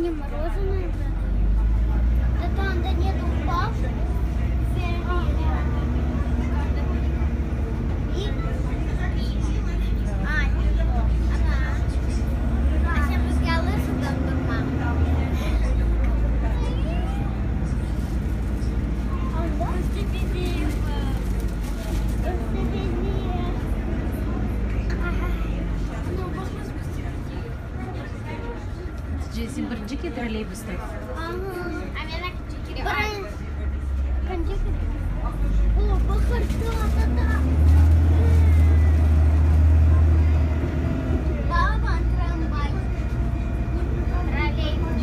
Они мороженое продают. Да там, да нет, упав. Netice, sen birinci ke trolleybusta.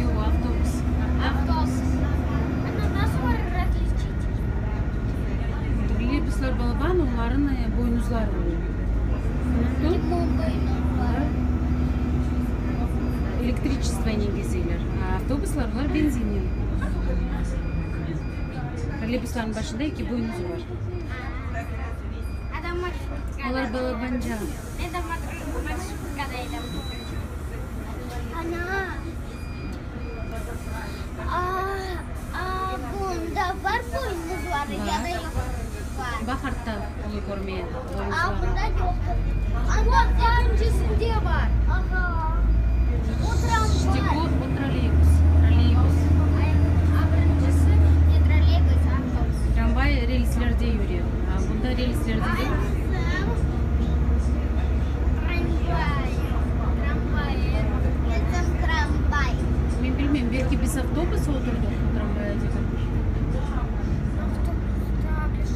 Yoq, avtobus. Trolleybuslar balaban, onların boynuzları oluy. Elektriçestvonen kezeler, a avtobuslar olar benzinnen. Trolleybuslarnıñ başında eki boynuzı bar. Olar balabanca. Baq artta olı körmeye boynuzları. İşte bu, bu trolleybus, trolleybus. Tramvay relslerde yüre, a bunda relslerde yoq. Men bilmeyim, belki biz avtobus oturdıq, tramvaya degil.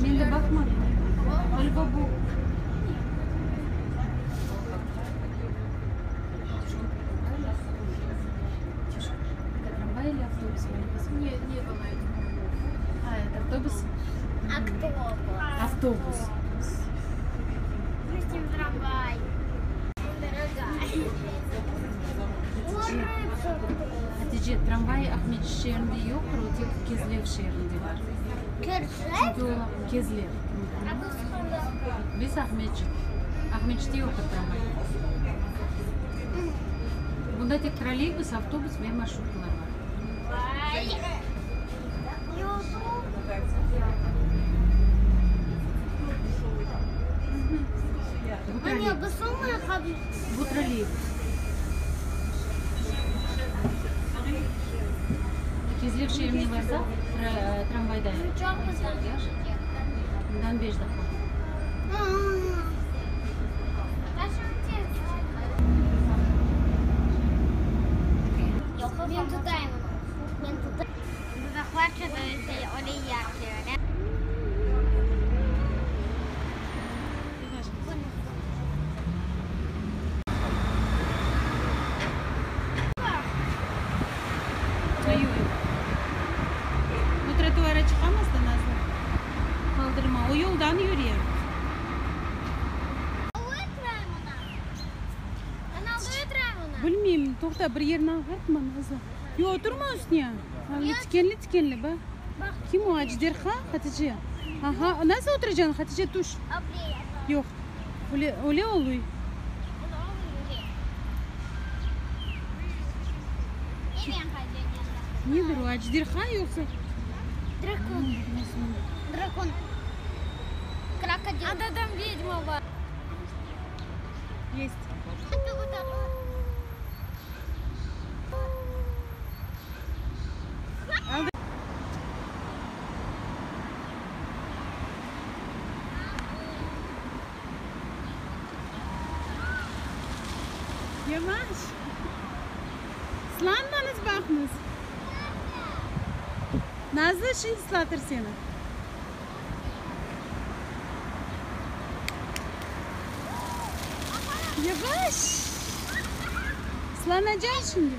Men de baqmadım. Ğaliba bu. Трамвай или автобус? А, это автобус? Автобус. Hatice, tramvay Aqmescit şeerinde yoqtır, o tek Kezlev şeerinde bar. Çünki o Kezlev. Biz Aqmescit. Aqmescitte yoqtır tramvay. Bunda tek trolleybus, avtobus ve marşrutkalar bar. Bu trolleybus. Kezlev şeerine barsaq, tramvayda Bundan beş daqqa. Bu trotuara çıqamaz da, Nazlı? Qaldırma, o yoldan yüre. Bilmeyim, toqta, bir yerini ağırtma, Nazlı. Yoq, oturma üstüne. Tikenli, tikenli, ba. Kim o, ajderha, Hatice? Aha, nasıl oturacañ, Hatice, tüş. Yoq, öyle, öyle oluy. Nedir o, ajderha yoqsa? Дракон. Дракон. Крокодил. А там ведьма бар. Есть. Yavaş. Islanmañız baqıñız. Nazlı şimdi ıslatır seni. Yavaş. Islanacaq şimdi.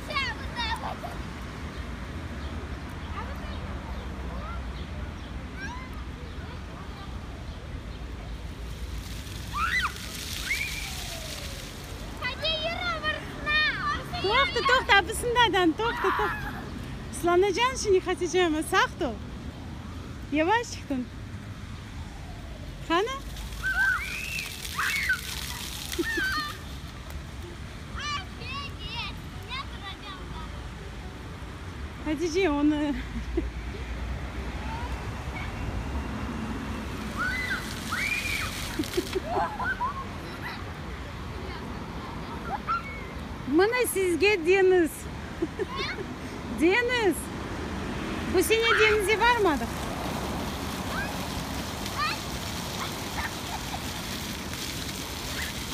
Toqta, toqta, abısındadan, toqta, toqta. Islanacañ şimdi, Hatice, amma saqt ol. Yavaş çıqtıñ. Qani? Hatice, onı. Mına sizge deñiz. Deñiz. Bu sene deñizge barmadıq.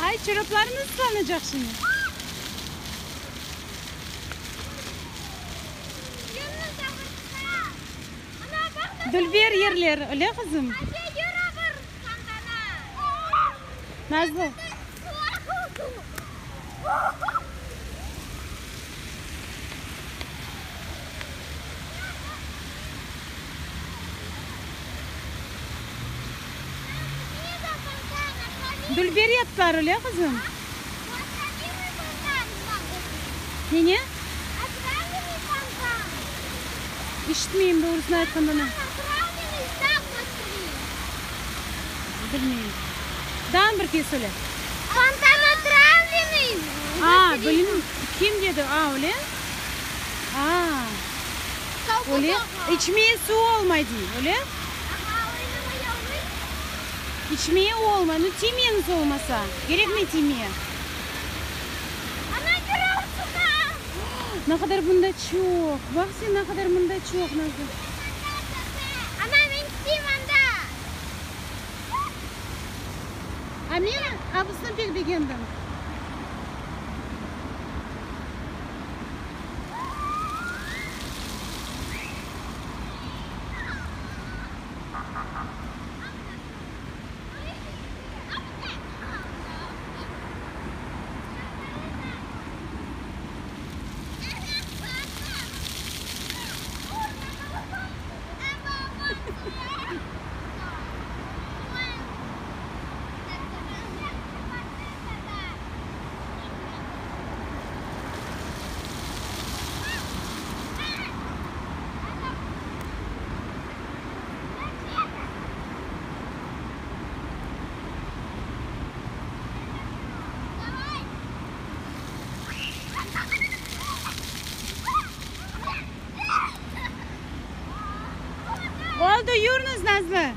Ay, çoraplarıñ ıslanacaq şimdi. Dülber yerler, öyle qızım? Nazlı. Dülber yaptılar, öyle qızım? Nene? İşitmeyim, doğrusını aytqanda. Bilmeyim. Daa bir kez söyle. A, bilmeyim. Kim dedi? A, öyle? A, öyle? İçmeye suv olmay dey, öyle? İçmeye olmay. Nu, tiymeñiz olmasa. Kerekmey tiymeye. Ne qadar bunda çoq. Baq sen, ne qadar mında çoq, Nazlı. A men abısını pek begendim. Oldı, yürüñiz, Nazlı.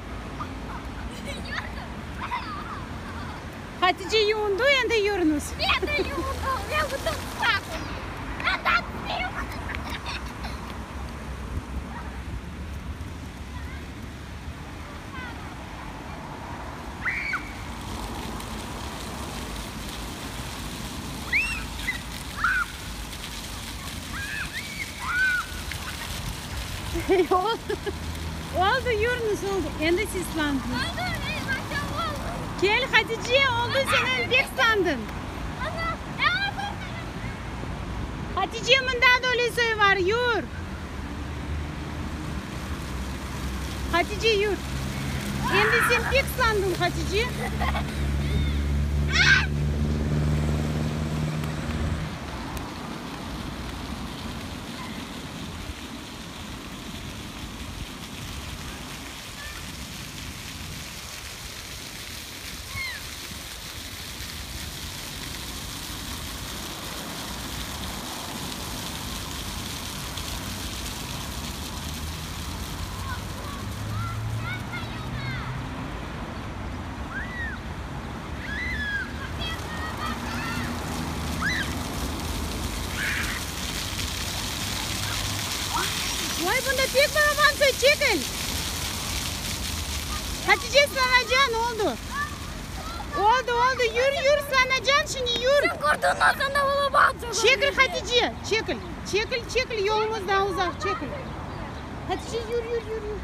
Hatice yuvundı, endi yürüñiz. Oldı, yürüñiz, oldı. Endi siz islandıñız. Kel, Hatice, oldı, sen endi pek islandıñ. Hatice, mında da öyle soy var, yür. Hatice, yür. Endi sen pek islandıñ, Hatice. Vay, bunda pek balaban soy, çekil! Hatice, ıslanacañ, oldu. Oldu, oldu, yür, yür, ıslanacañ şimdi, yür. Sen kördiñ, anda balaban soy. Çekil, Hatice, çekil, çekil, çekil, yolumız daa uzaq, çekil. Hatice, yür, yür, yür, yür.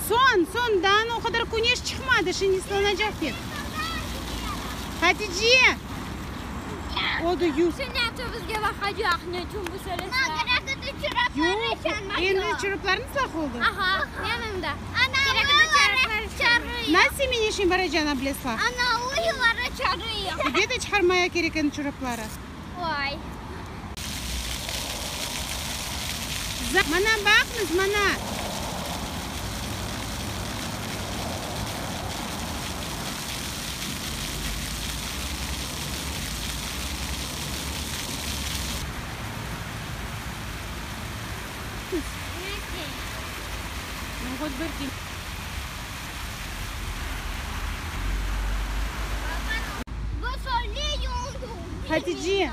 Soñ, soñ, daa o qadar küneş çıqmadı, şimdi ıslanacaq pek. Hatice! Oldu, yür. Şimdi avtobusqa baqacaq, ne içün bu söylese. Yoq, endi çoraplarıñ ıslaq oldı. Aha, yanımda. Nasıl men şimdi baracağım able ıslaq? Ebe de çıqarmaya kerek endi çorapları. Vay. Mana baqıñız, mana. Ну, хоть bir kere. Hatice,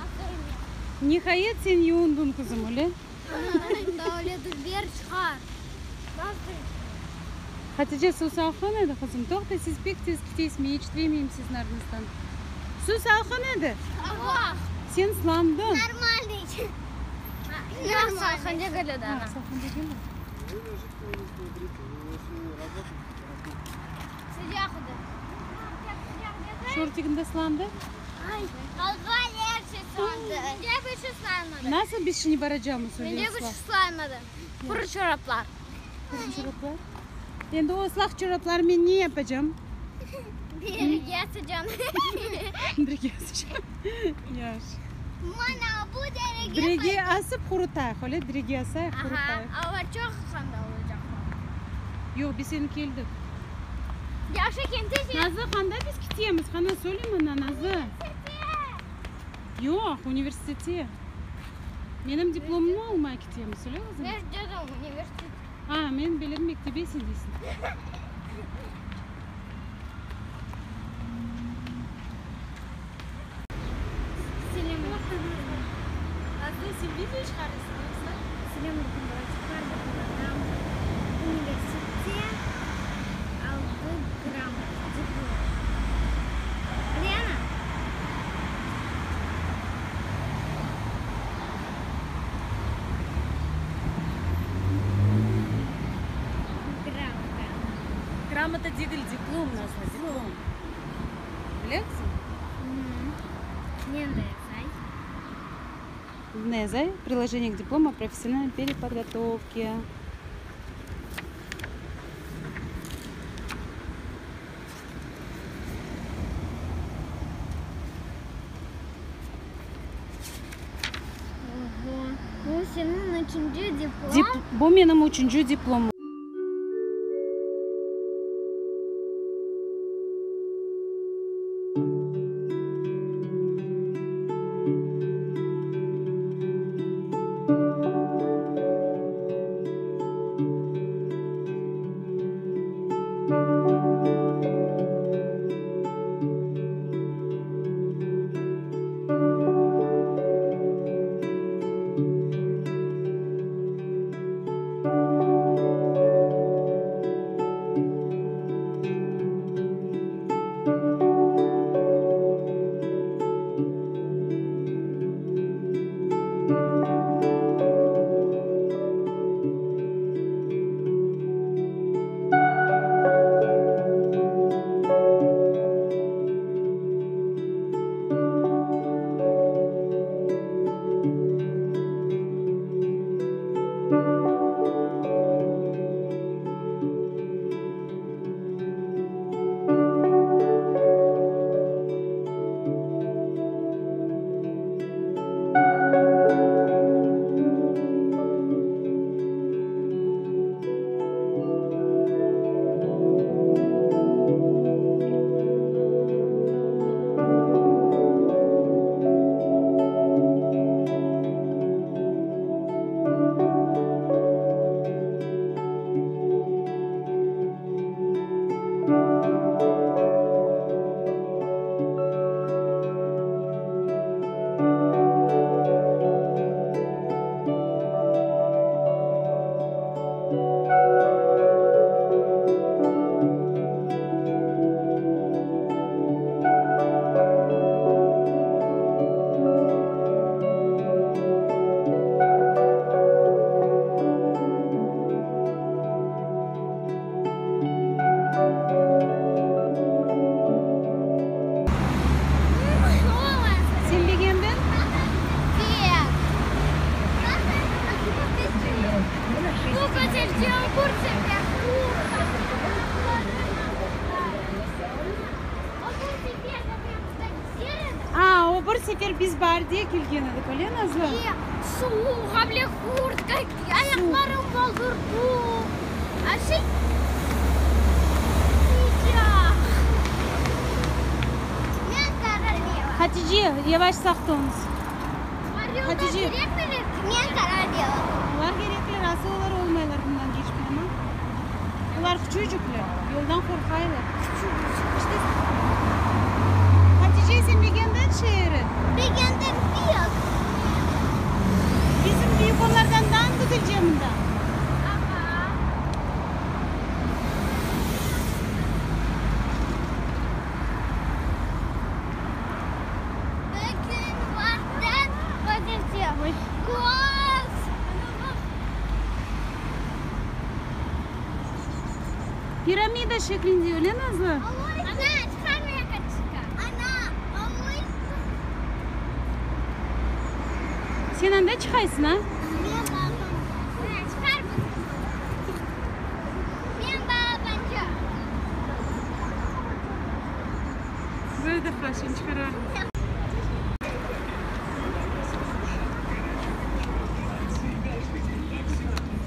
nihayet sen yuvundıñ, qızım, öyle? Hatice, suv salqın edi, qızım. Toqta, siz pek tez ketesiz, men eşitemeyim siziñ ardıñızdan. Suv salqın edi. Sen ıslandıñ. Salqın degil mi? Şortiginde ıslandı? Nasıl biz şimdi baracağımız öyle ıslaq? Quru çoraplar. Quru çoraplar? Endi o ıslaq çoraplar men ne yapacağım? Birge asacağım. Birge asacağım. Yahşı. Mana bu derege. Direge asıp qurutayıq, öyle? Direge asayıq, qurutayıq. Aha, olar çoq qanda olacaqlar. Yoq, biz endi keldik. Yahşı kente. Nazlı, qanda biz ketemiz? Qana, söyle maña, Nazlı. Yoq, universitete. Menim diplomımnı almaya ketemiz, öyle qızım? Men dedim universitet. A, men bildim mektebe sen deysiñ. Nazlı, sen video çıqarırsıñ yoqsa? Universitette aldı gramota, diplom. Lena. Gramota. Gramota degil, diplom, Nazlı, diplom. Bilesiñ? Ne yazay? Ne yazay? Приложение к диплому о профессиональной переподготовке. Oho. Bu seniñ üçünci diplom? Dip, bu menim üçünci diplomım. Sen begendiñ? Bu köterce bir sefer A, o bir sefer biz baarde kelgen edik, öyle Nazlı? Suvuq, bile kurtka, ayaqlarım boldurdı. A şey sıcaq. Men королева. Hatice, yavaş saqt oluñız. Hatice. Men королева. Olar kerekler, asıl olar olmaylar. Olar küçücükler, yoldan qorqaylar. İşte, Hatice, sen begendiñ şeeri? Begendim pek. Bizim büyük onlardan daa güzelce mında. Aha. Bugün vaqtın Oy. Klass! Piramida şeklinde, öyle Nazlı? Ana, çıqarmaya kaçka. Ana, oy. Sen anda çıqaysıñ, a? Men babam. Çıqar Men babanca. Bir defa şimdi çıqara.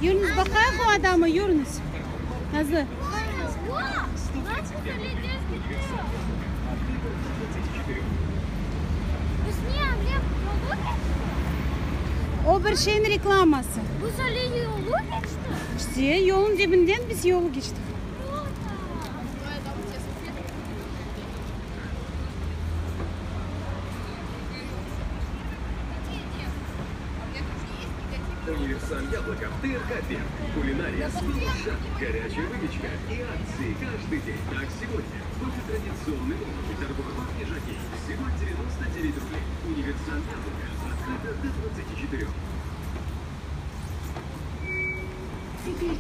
Yürüñiz, baqayıq o adamı, yürüñiz. Nazlı. O bir şeyniñ reklaması. İşte, yolnıñ dibinden biz yol keçtik.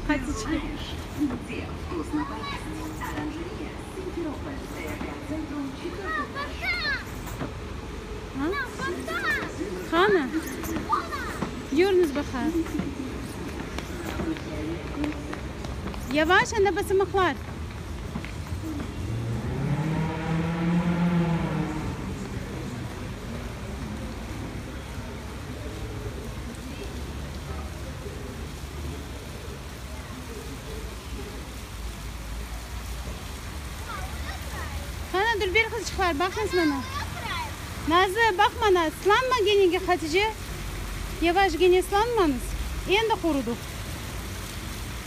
Hatice. Qana? Yürüñiz baqayıq. Yavaş, anda basamaqlar. Qana, dülber qızçıqlar, baqıñız mana. Nazlı, baq mana, ıslanma genege, Hatice. Yavaş, gene ıslanmañız. Endi qurudıq.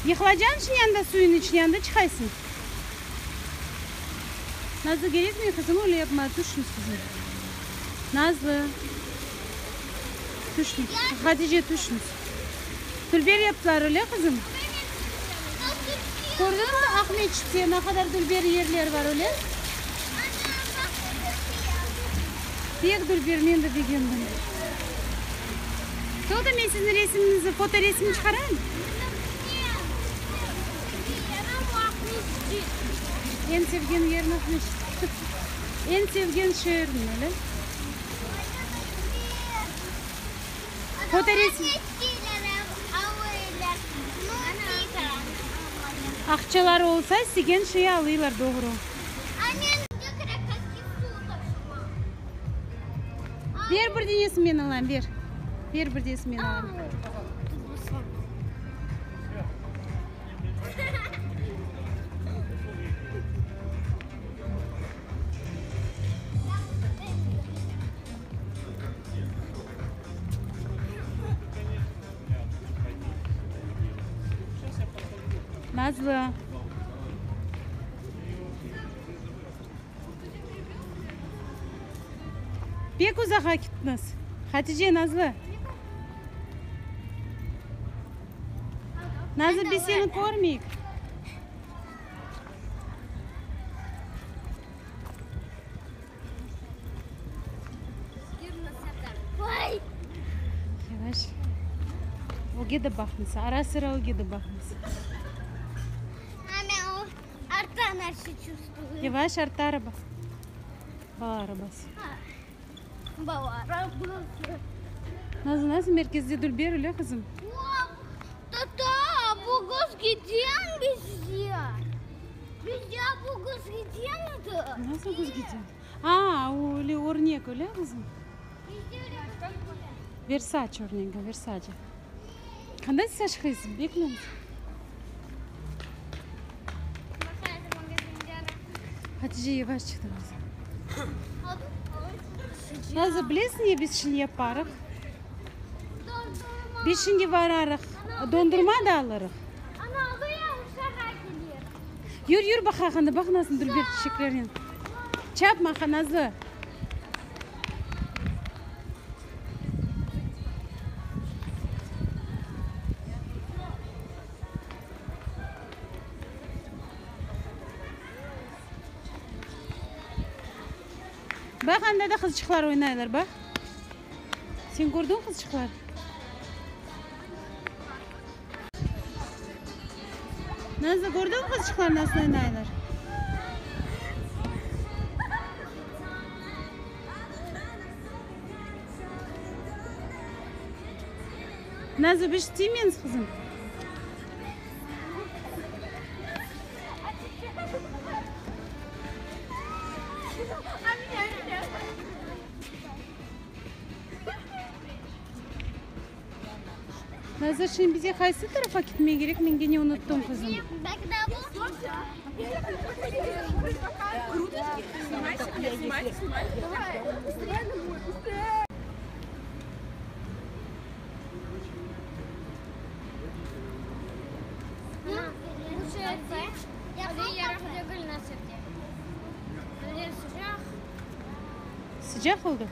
Yıqılacañ şimdi anda suyun içine, anda çıqaysıñ. Nazlı, kerekmey, qızım, öyle yapma, tüşmez, qızım. Nazlı, tüşmez. Hatice, tüşmez. Dülber yaptılar, öyle, qızım? Kördiñmi, Aqmeçitte ne qadar dülber yerler bar, öyle? Pek dülber, men de begendim. Toqta, men siziñ resimiñizni, fotoresim çıqarayım? Eñ sevgen yeriñ Aqmeçit. Eñ sevgen şeeriñ, öyle? Fotoresim. Aqçaları olsa, istegen şeyi alıylar, doğru. Ber bir denesini men alayım, ber. Ber bir denesini men alayım. Nazlı. Pek uzağa kettiñiz. Hatice, Nazlı. Nazlı, biz seni körmeyik. Yavaş. Öge de baqmız. Ara-sıra öge de baqmız. Yavaş, artta araba. Bala arabası. Nazlı, nasıl merkezde dülber, öyle qızım? Nasıl küzgüden? A, o öyle örnek, öyle qızım? Versace örnegi, Versace. Qanday saçqıysıñ, bekleñiz. Hatice yavaş çıqtı qızım. Nazlı, bilesiñ ne biz şimdi yaparıq? Biz şimdi vararıq, dondurma da alırıq. Yür, yür baqayıq anda, baq nasıl dülber çiçeklernen. Çapma, Nazlı. Baq, anda da qızçıqlar oynaylar, baq. Sen kördiñ qızçıqlar? Nazlı, kördiñ qızçıqlar nasıl oynaylar? Nazlı, biz tiymeñiz, qızım. Nazlı, şimdi bize qaysı tarafa ketmege kerek, men kene unuttım, qızım. Sıcaq oldı?